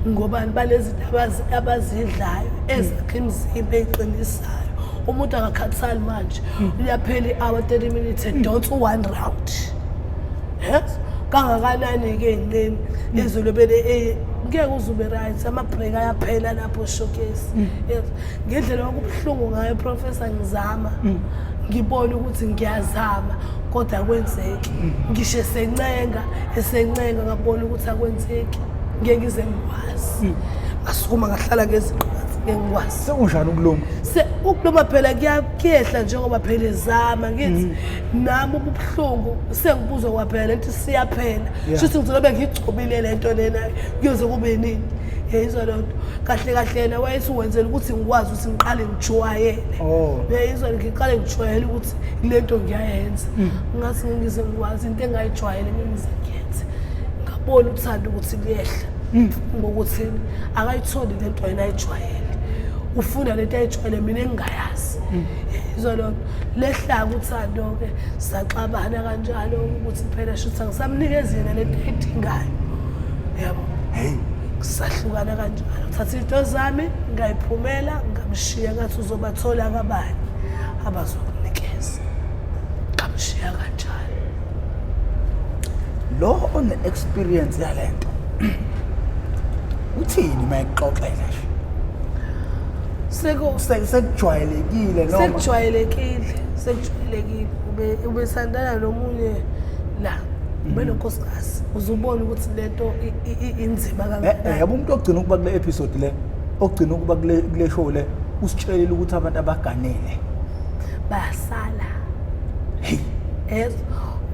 ngoba balezinto abazidlayo ezakha imizimba eyiqinisayo. Umuntu akakhathali manje, uyaphela i-hour, 30 minutes, edonsa u-one round. Yes, kangakanani-ke ey'nqeni ezolobele, ngeke uze ube right, ama-break ayaphela lapho showcase. Yes, ngendlela okubuhlungu ngayo professor, ngizama ngibone ukuthi ngiyazama kodwa akwenzeki. Ngisho esencenga esencenga, ngabona ukuthi akwenzeki, ngeke ngize ngikwazi. Ngasukuma ngahlala ngezinqathi. Ngeke ngikwazi. Sekunjani ukuluma? Se ukuluma phela kuyehla njengoba phela ezama ngithi nami ubuhlungu sengibuzwa kwaphela lento siyaphela. Shuthi ngizobe ngigcobile lento lena kuyoze kube nini. Yayizwa loo nto. Kahle kahle yena wayethi wenzela ukuthi ngikwazi ukuthi ngiqale ngijwayele. Yayizwa ngiqale ngijwayele ukuthi le nto ngiyayenza. Ngathi ngize ngikwazi into engayijwayele ngize ngiyenze. Ngabona uthando ukuthi liyehla. Ngokuthi akayitholi le nto yena ayijwayele. Ufuna lento ayijwayele mina engingayazi. Yayizwa loo nto. Lehla-ke uthando-ke saxabana kanjalo ukuthi phela shuthi angisamnikezi yena lento ayidingayo. Yabo. Hey. Sahlukana kanjalo. Thatha into zami ngayiphumela ngamshiya ngathi uzobathola kabani abazokunikeza. Ngamshiya kanjalo. Lo one experience yalento. Uthini mayixoxela nje? Seko Sekujwayelekile noma sekujwayelekile, sekujwayelekile. Ubesandana nomunye la. Ube nonkosikazi uzubona ukuthi lento inzima kangakanani. Yabo umuntu ogcina ukuba kule episode le, ogcina ukuba kule show le, usitshelile ukuthi abantu abaganele basala. Hey,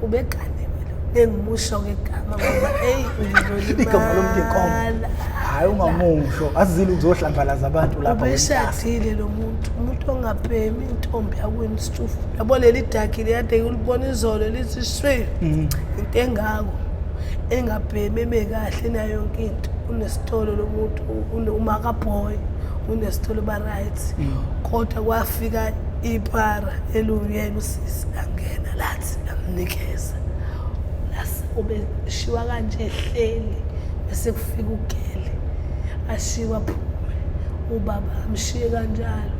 ubeganiwe lo. Engimusho ngegama ngoba hey ngizolimala. Igama lomuntu inkomo. Hayi ungamusho, azile uzohlambalaza abantu lapha. Ubeshadile lo muntu, umuntu ongabhemi intombi yakwenu isitshufu. Yabo leli daki liyade ulibona izolo lithi shwe. Into engako engabhemi eme kahle nayo yonke into. Unesitolo lo muntu, umakaboy, unesitolo ba right. Kodwa kwafika iphara eluyena usisi langena lathi lamnikeza. Lase ubeshiwa kanje ehleli bese kufika ugele ashiwa aphume ubaba amshiye kanjalo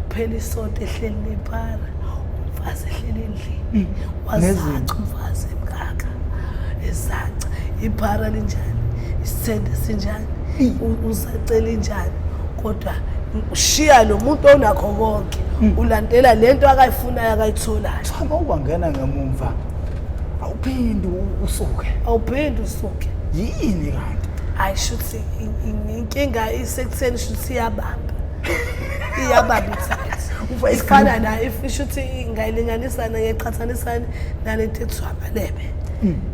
kuphela isonto ehleli nephara umfazi ehleli endlini wazaca umfazi emkaka ezaca iphara linjani isithende sinjani uzacela injani kodwa ushiya lo muntu onakho konke ulandela lento akayifunayo akayitholayo. Cha uma ungena ngemumva awuphindi usuke. Awuphindi usuke. Yini kanti? Hayi shuthi inkinga isekutheni shuthi iyabamba. Iyabamba ithathi. Ifana nayo if shuthi ingayilinganisa ngeqhathanisana nalento ekuthiwa amalebe.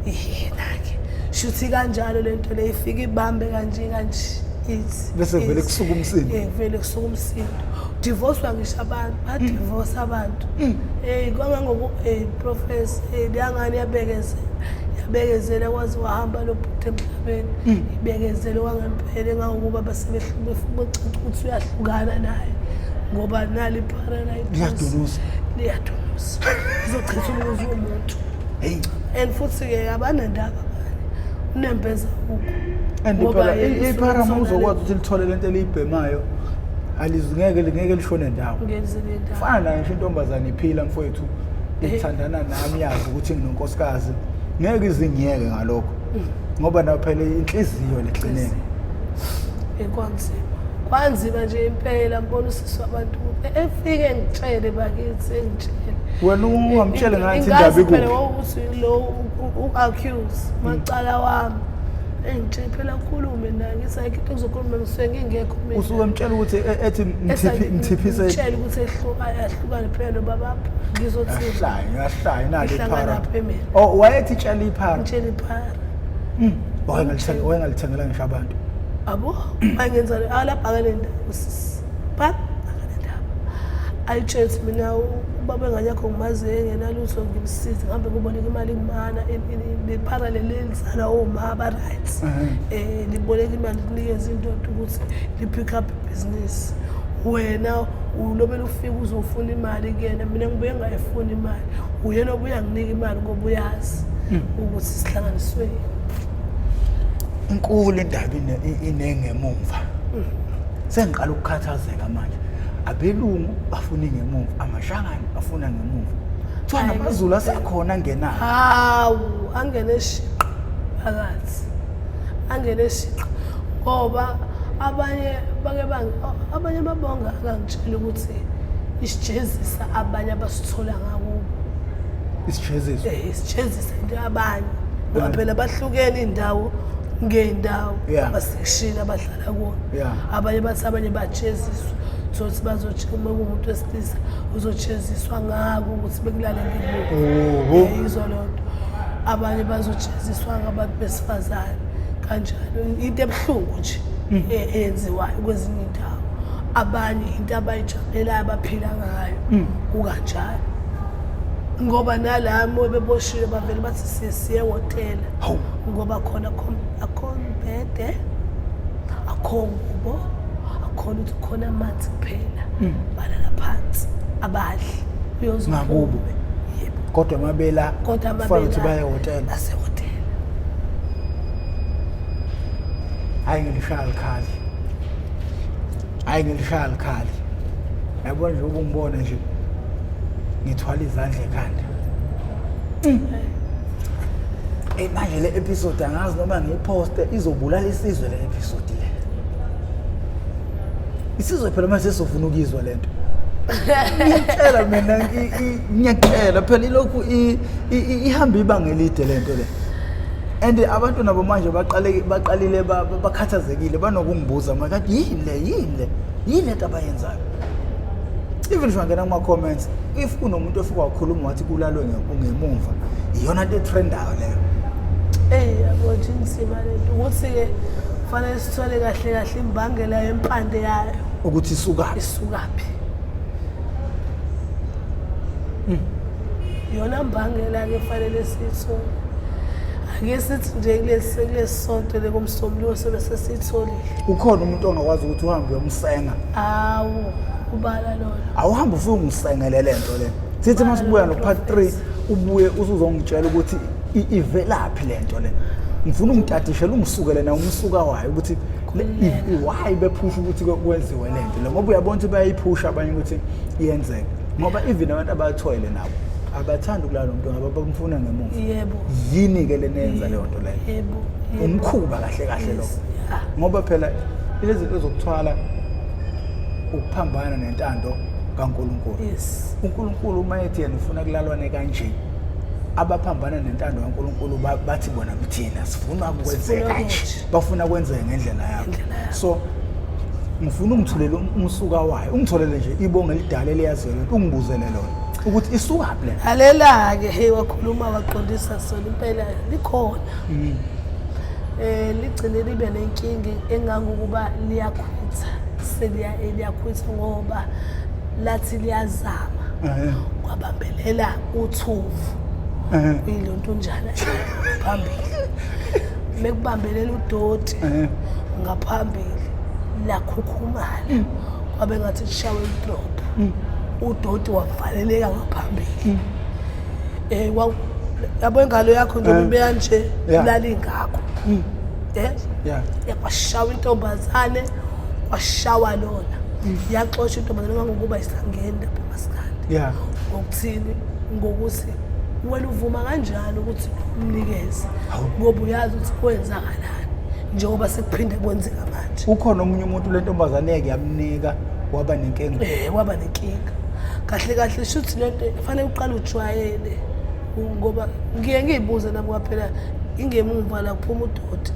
Yena-ke shuthi kanjalo lento le ifika ibambe kanje kanje. Bese vele kusuka umsindo. Vele kusuka umsindo. Divorce ngisho abantu, badivorce abantu. Kwangangoku professor, leyangane yabekezela. Yabekezela kwaze wahamba lo bhuti emhlabeni. Ibekezele kwangempela engangokuba basebehluka ukuthi uyahlukana naye. Ngoba nali iphara Liyadunusa. Liyadunusa. Izochitha umuzi womuntu. Hey. And futhi-ke abanandaba abanye. Unembeza ukho. And phela iphara uma uzokwazi ukuthi lithole lento eliyibhemayo alizingeke lingeke lishone ndawo. Fana nayo ngisho intombazane iphila mfowethu ithandana nami yazi ukuthi nginonkosikazi ngeke izingiyeke ngalokho ngoba nayo phela inhliziyo legcineni. Kwanzima. Kwanzima nje impela ngibona usisi wabantu efike ngitshele bakithi engitshele. Wena ungamtshele ngathi indaba ikuphi? Phela ukuthi lo u-accuse macala wami. Engitshele phela khulume naye ngithi ayikho into engizokhuluma ngisuke ngingekho mina. Usuke emtshela ukuthi ethi mthiphise. Mtshele ukuthi ehlukane phela nobaba ngizothini. Yahlanya, yahlanya nali iphara. Oh wayethi tshela iphara. Mtshela iphara. Wayengalithengela ngisho abantu. Abo wayengenza alapha akale ndaba usisi. Pha akale ndaba. Ayitshela mina ubaba engane yakho ngimazi engenalutho ngimsize ngihambe kuboleka imali kumana lephara leli elizala oma aba right. Liboleka imali linikeze indoda ukuthi li pick up ibhizinisi. Wena ulobela ufika uzofuna imali kuyena mina ngibuye ngayifuni imali. Uyena obuya nginika imali ngoba uyazi ukuthi sihlanganiswe. Inkulu indaba inengemumva. Sengiqala ukukhathazeka manje. Abelungu bafuna ingemumva, amashangane afuna ngemumva. Kuthiwa namaZulu asekhona angenayo. Hawu, angene shiqa phakathi. Angene shiqa ngoba abanye bake abanye babonga akangitshela ukuthi isijezisa abanye abasithola ngakubo. Isijezisa? Isijezisa into abanye. Ngoba phela bahlukene indawo Ngey'ndawo abasekishini abahlala kuwona. Abanye bathi abanye bajeziswa, thothi bazothi uma kuwumuntu wesilisa uzojeziswa ngako ukuthi bekulale ngemuva. Yizo loo nto. Abanye bazojeziswa ngabantu besifazane kanjalo. Into ebuhlungu nje eyenziwayo kwezinye iy'ndawo. Abanye into abayijabulelayo abaphila ngayo kukanjalo. Ngoba nalami beboshiwe bavele bathi siye siye ehhotela. Ngoba khona akho mbhede, akho ngubo, akhona ukuthi khona amanzi kuphela. Balala phansi, abadli. Uyoze Ngakubo. uphume. Yebo. Kodwa mabela Kodwa kufanele ukuthi amabela baye ehhotela. Basehhotela. Hayi ngilishaya likhali. Hayi ngilishaya likhali. Yabona nje ukungibona nje ngithwala izandla ekhanda. Hey manje le episode angazi noma ngiyiposte izobulala isizwe le episode le. Isizwe phela manje sesofuna ukuyizwa lento. Ngiyakutshela mina ngiyakutshela phela ilokhu ihamba ibanga elide lento le. And abantu nabo manje baqalile bakhathazekile banokungibuza manje kanti yini le yini le yini lento abayenzayo. Even if ngena kuma comments if kunomuntu ofika wakhuluma wathi kulalwe ngemumva iyona into etrendayo leyo. Yabo nje inzima lento ukuthi-ke kufanele sithole kahle kahle imbangela yempande yayo ukuthi isukaphi. Isukaphi. Yona mbangela-ke kufanele siyithole. Ake sithi nje kulesi sonto le komsombuluko sobe sesiyitholile. Ukhona umuntu ongakwazi ukuthi uhambe uyomsenga? Awu, ubala lona. Awuhambe ufike ungisengele le nto le. Sithi uma sibuya no part 3 ubuye usuzongitshela ukuthi ivelaphi le nto le. Ngifuna ungitadishele ungisukele na umsuka wayo ukuthi why bephusha ukuthi kwenziwe le nto le, ngoba uyabona ukuthi bayayiphusha abanye ukuthi iyenzeke. Ngoba even abantu abathwele nabo abathandi ukulala nomuntu ngoba bamfuna ngemuva. Yebo. Yini ke le nenza leyo nto leyo? Yebo. Umkhuba kahle kahle lo. Ngoba phela lezi zinto zokuthwala ukuphambana nentando kaNkulunkulu. Yes. uNkulunkulu uma ethi yena ufuna kulalwane kanje, abaphambana nentando kaNkulunkulu bathi bona thina sifuna kwenzeke kanje. Bafuna kwenzeke ngendlela yabo. So ngifuna ungitholele umsuka wayo, ungitholele nje ibonge elidala eliyaziyo lento, ungibuzele lona ukuthi isukaphi le. Lalela-ke, hey wakhuluma waqondisa sona impela likhona. Ligcine libe nenkinga engangokuba liyakhwitha, seliyakhwitha ngoba lathi liyazama. Kwabambelela uthuvu. Kuyilonto njalo phambili. Mekubambelela udoti ngaphambili lakhukhumala. Kwabe ngathi kushawe idrop. Udoti wavaleleka ngaphambili. Yabo ingalo yakho nje ibe kanje ulala ingakho. Kwashawa intombazane, kwashawa lona. Yaxosha intombazane ngangokuba isangeni lapha emasikandi. Ngokuthini? Ngokuthi wena uvuma kanjani ukuthi umnikeze ngoba uyazi ukuthi kwenzakalani njengoba sekuphinde kwenzeka manje. Ukhona omunye umuntu le ntombazane yake yamnika waba nenkinga? Waba nenkinga. Kahle kahle shuthi lento kufanele uqale ujwayele ngoba ngiye ngiyibuze nami kwaphela ingemumva la kuphuma udoti.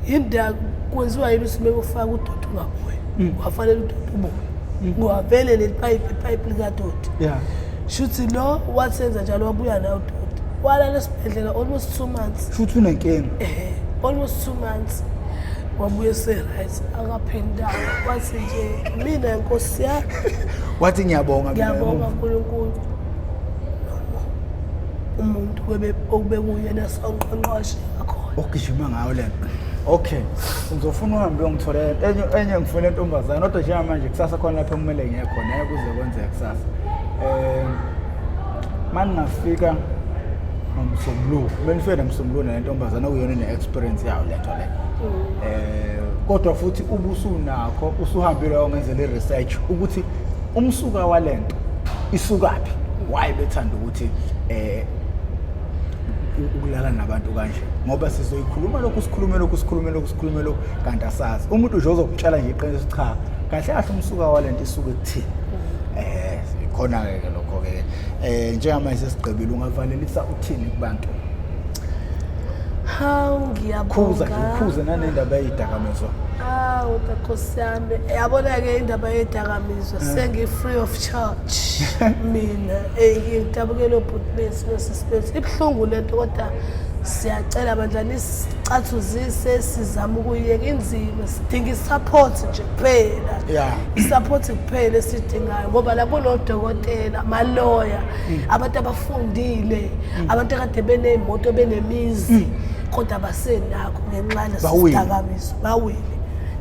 Yindawo kwenziwa yini ukuthi mekufaka udoti ungabuyi? Wafanele udoti ubuye. Ngoba vele leli pipe ipipe likadoti. Shuthi lo wasenza njalo wabuya nayo udoti. Walala esibhedlela almost 2 months. Shuthi unenkinga. Almost 2 months. Wabuye se-right akaphindanga. Wathi nje mina Nkosi yami. Wathi ngiyabonga mina. Ngiyabonga uNkulunkulu. Umuntu okubekuyena sonqonqoshe akhona. Ogijima ngayo lento. Okay. Ngizofuna uhambe uyongitholela enye ngifuna intombazana kodwa njengamanje kusasa khona lapho kumele ngiye khona ngeke kuze kwenzeke kusasa. Maningafika ngomsombuluko, kumele nifike nomsombuluko nentombazana okuyona ne-experience yayo lento le. Kodwa futhi ubusunakho usuhambile wayongenzela i-research ukuthi umsuka walento isukaphi, why bethanda ukuthi ukulala nabantu kanje, ngoba sizoyikhuluma lokhu sikhulume lokhu sikhulume lokhu sikhulume lokhu kanti asazi. Umuntu nje ozokutshela nje iqiniso cha kahle kahle umsuka walento isuke ekuthini. Khona ke lokho ke. Njengamanje sesigqibile, ungavalelisa uthini kubantu? Hawu ngiyabonga. Khuza nje ukhuze nanendaba yezidakamizwa. Awu Nkosi yami, yabona-ke indaba yedakamizwa sengi-free of charge mina. Ngidabukele obhuti bethu nosisi bethu. Ibuhlungu lento kodwa siyacela bandla nisicathuzise sizame ukuyiyeka inzima sidinga i-support nje kuphela. I-support kuphela esidingayo ngoba la kunodokotela, amaloya, abantu abafundile, abantu akade beney'moto benemizi kodwa basenakho ngenxa yalesi sidakamizwa bawile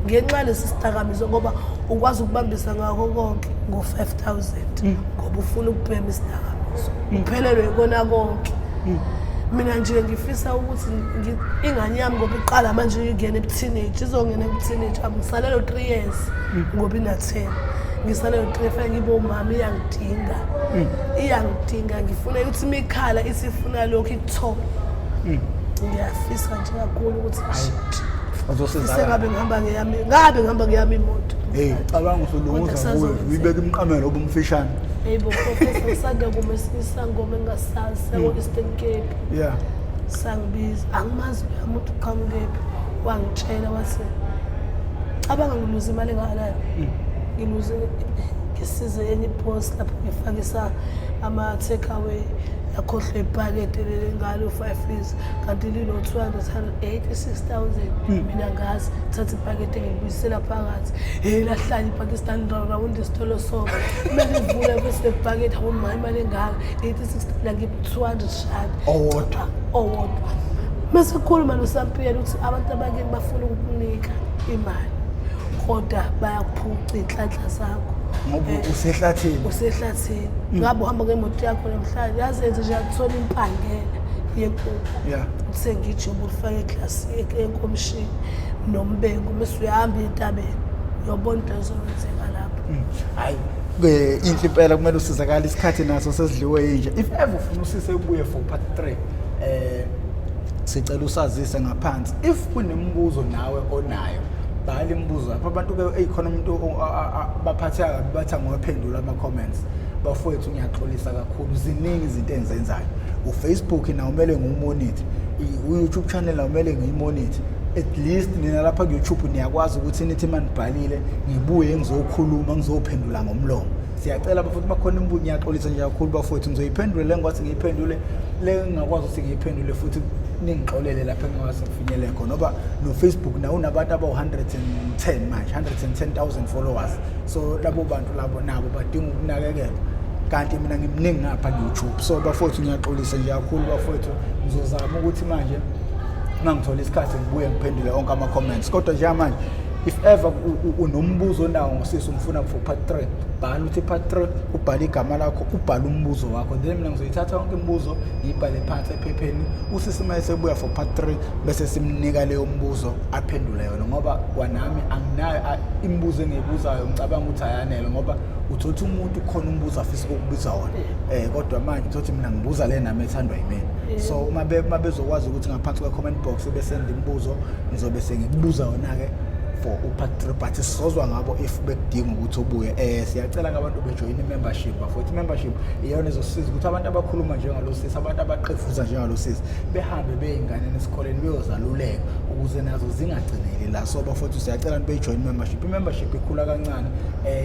ngenxa yalesi sidakamizwa ngoba ukwazi ukubambisa ngakho konke ngo-5 000 ngoba ufuna ukubhema isidakamizwa uphelelwe ikona konke. Mina nje ngifisa ukuthi ingane yami ngoba iqala manje ingena ebu-teenage izongena ebu-teenage ngisalelo 3 years ngoba ina-10 ngisalelo 3 fanele ngibe umama iyangidinga iyangidinga ngifuna ukuthi imikhala isifuna lokhu ikuthole. Ngiyafisa nje kakhulu ukuthi sengabe ngihamba ngeyami ngabe ngihamba ngeyami imoto. Hey cabanga usulunguza kuwe uyibeka imiqamelo obumfishane. Hey bo professor ngisanda kuma isangoma engingasazi sako-Eastern Cape. Sangibiza angimazi loya muntu uqhamukephi wangitshela wathi cabanga ngiluze imali engakanani ngiluze ngisize enye ipost lapho ngifakisa ama-take away yakhohlwa ibhakede leli ngalo 5 years kanti lino-286 000 mina ngazi thatha ibhakede ngilibuyisela phakathi hey lahlala ipakistan rawundi isitolo sonke kumele ivule bese lebhakede hawu ma imali engaka 86 mina ngiphi 200 rand owodwa owodwa mase kukhuluma nosampiyela ukuthi abantu abakini bafuna ukukunika imali kodwa bayakuphuca iy'nhlanhla zakho. Ngoba usehlathini. Usehlathini ngabe uhamba ngemoto yakho namhlanje yazenze nje yakuthola impangela yenkukhu uthenga ijuba ulifake eglasi enkomishini nombengo bese uyahamba entabeni uyobona into ezokwenzeka lapho. Hayi ke inhle impela kumele usizakale isikhathi naso sesidliwe yinje. If ever ufuna usise ubuye for part 3 sicela usazise ngaphansi. If kunemibuzo nawe onayo bhala imibuzo lapho abantu ke eyikhona umuntu baphatheka kabi bathi angiwaphendula ama comments. Bafowethu ngiyaxolisa kakhulu ziningi izinto engizenzayo. uFacebook nawo kumele ngiwumonitor, u-YouTube channel nawo kumele ngiyimonitor. At least nina lapha ku-YouTube niyakwazi ukuthi nithi manibhalile ngibuye ngizokhuluma ngizophendula ngomlomo. Siyacela bafowethu bakhona imibuzo ngiyaxolisa nje kakhulu bafowethu ngizoyiphendula le ngikwazi ngiyiphendule le ngingakwazi ukuthi ngiyiphendule futhi ningixolele lapho engingakwazi ngifinyelele khona ngoba no-Facebook nawo unabantu abawu-110 manje 110,000 followers so labo bantu labo nabo badinga ukunakekelwa kanti mina ngimningi ngapha ku-YouTube. So bafowethu ngiyaxolisa nje kakhulu bafowethu ngizozama ukuthi manje mangithola isikhathi ngibuye ngiphendule onke ama-comments kodwa njengamanje if ever unombuzo onawo ngosisi umfuna for part 3 bhala uthi part 3 ubhale igama lakho ubhale umbuzo wakho then mina ngizoyithatha yonke imibuzo ngiyibhale phansi ephepheni usisi uma esebuya for part 3 bese simnika leyo mbuzo aphendule yona ngoba kwanami anginayo imibuzo engiyibuzayo ngicabanga ukuthi ayanele ngoba uthothi umuntu khona umbuzo afisa ukukubiza wona kodwa manje uthothi mina ngibuza le nami ethandwa yimina so uma bezokwazi ukuthi ngaphansi kwe-comment box besenda imibuzo ngizobe sengikubuza yona-ke for upart 3 but sizozwa ngabo if bekudinga ukuthi ubuye. Siyacela ngabantu bejoyine i-membership bafowethu. I-membership iyona ezosiza ukuthi abantu abakhuluma njengalo sisi abantu abaqefuza njengalo sisi behambe bey'nganeni esikoleni beyozaluleka ukuze nazo zingagcineli la. So bafowethu siyacela ukuthi beyijoyine i-membership. I-membership ikhula kancane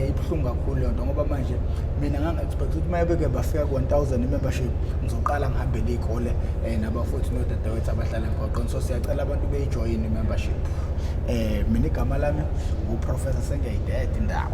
ibuhlungu kakhulu leyo nto ngoba manje mina ngangi-expect ukuthi uma beke bafika ku-1000 i-membership ngizoqala ngihambele iy'kole nabafowethu nodadewethu abahlala emgwaqweni. So siyacela abantu beyijoyine i-membership. Mina igama lami nguProfessor sengiyayideda indawo.